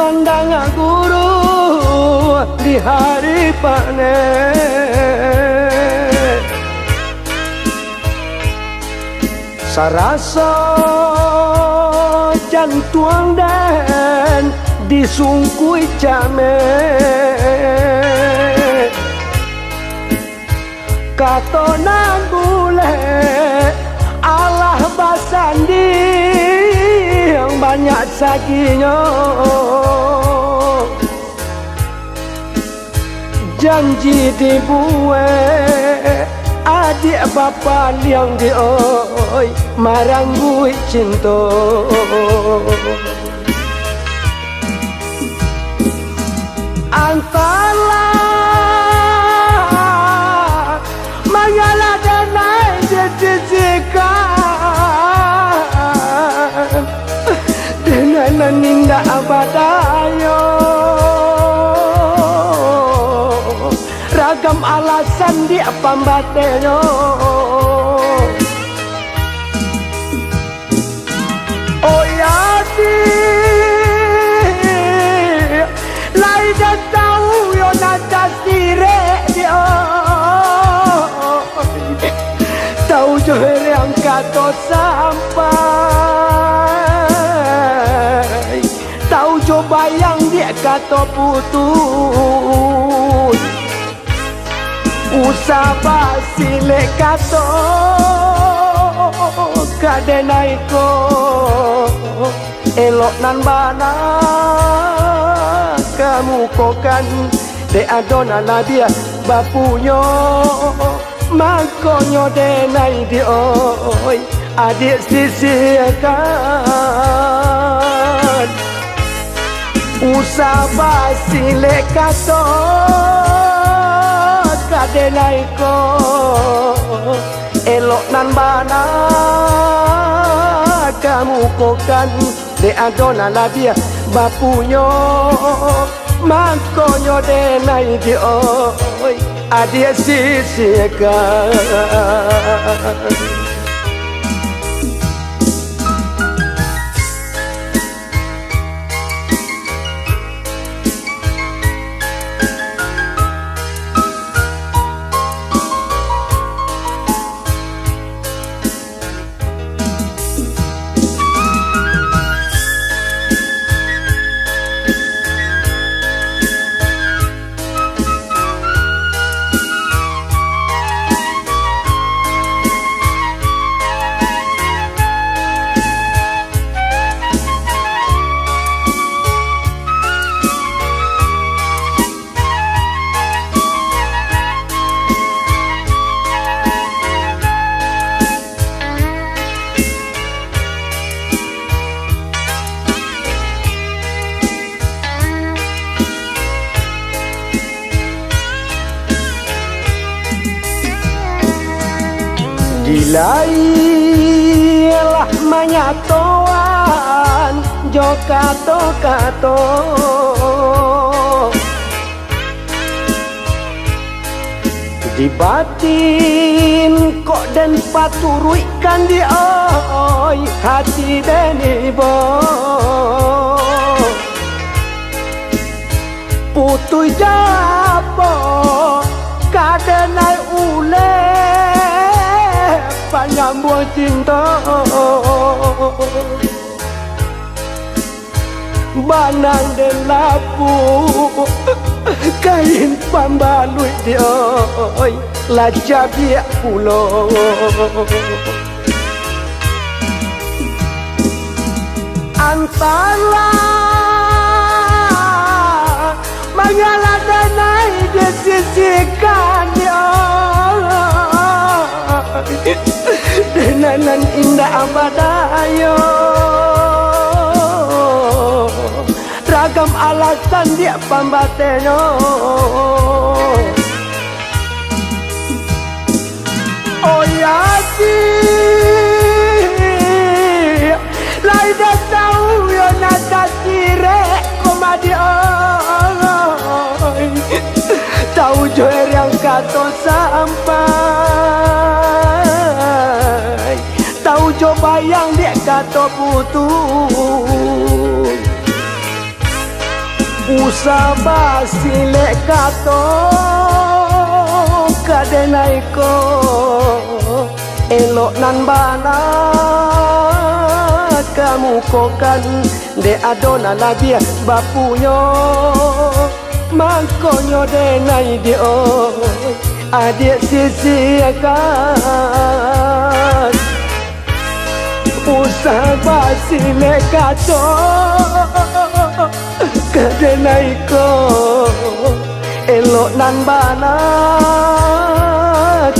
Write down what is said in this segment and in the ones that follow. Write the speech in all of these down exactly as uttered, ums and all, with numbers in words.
Pandang guru di hari panen, saraso jantuang den disungkui cameh. Kato nan bulek, alah basandiang banyak saginyo. Janji dibuek, adiak bapaliang di oi, marangguik cinto. Antah mangalah denai disisikan, denai nan indak badayo, ragam alasan diak pambatenyo. Oh ya, di, lai den tau yo nan tasirek di oi. Tau jo hereang kato sampai, tau jo bayang diak kato putuih. Usah basilek kato ka denai ko, elok nan bana kamukokan, dek ado nan labiah bapunyo, mangkonyo denai di oi, adiak sisihkan. Usah basilek kato ka denai ko, elok nan bana kamukokan, dek ado nan labiah bapunyo, mangkonyo denai di oi, adiak sisihkan. Dilai lah manyatoan jo kato-kato. Di batin kok den paturuikkan di oi hati den ibo. Putuih japo ka denai uleh panyambuang cinto. Banang den lapuak, kain pambaluik di oi, lah cabiak pulo. Antah lah mangalah denai disisikan di oi. Denai nan indak badayo, ragam alasan diak pambatenyo. Oh ya, lai den tau yo nan tasirek ko mah di oi. Tau jo riang kato sampai, tau jo bayang dek kato putuih. Usah basilek kato ka denai ko, elok nan bana ka mukokan, dek ado nan labiah bapunyo. Mangkonyo denai diok, adiak sisiakan. Usah basilek kato ka denai ko, elok nan bana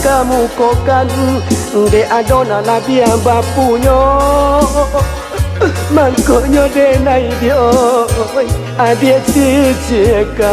ka mukokan, dek ado nan labiah bapunyo. Mangkonyo denai diok, adiak sisiakan.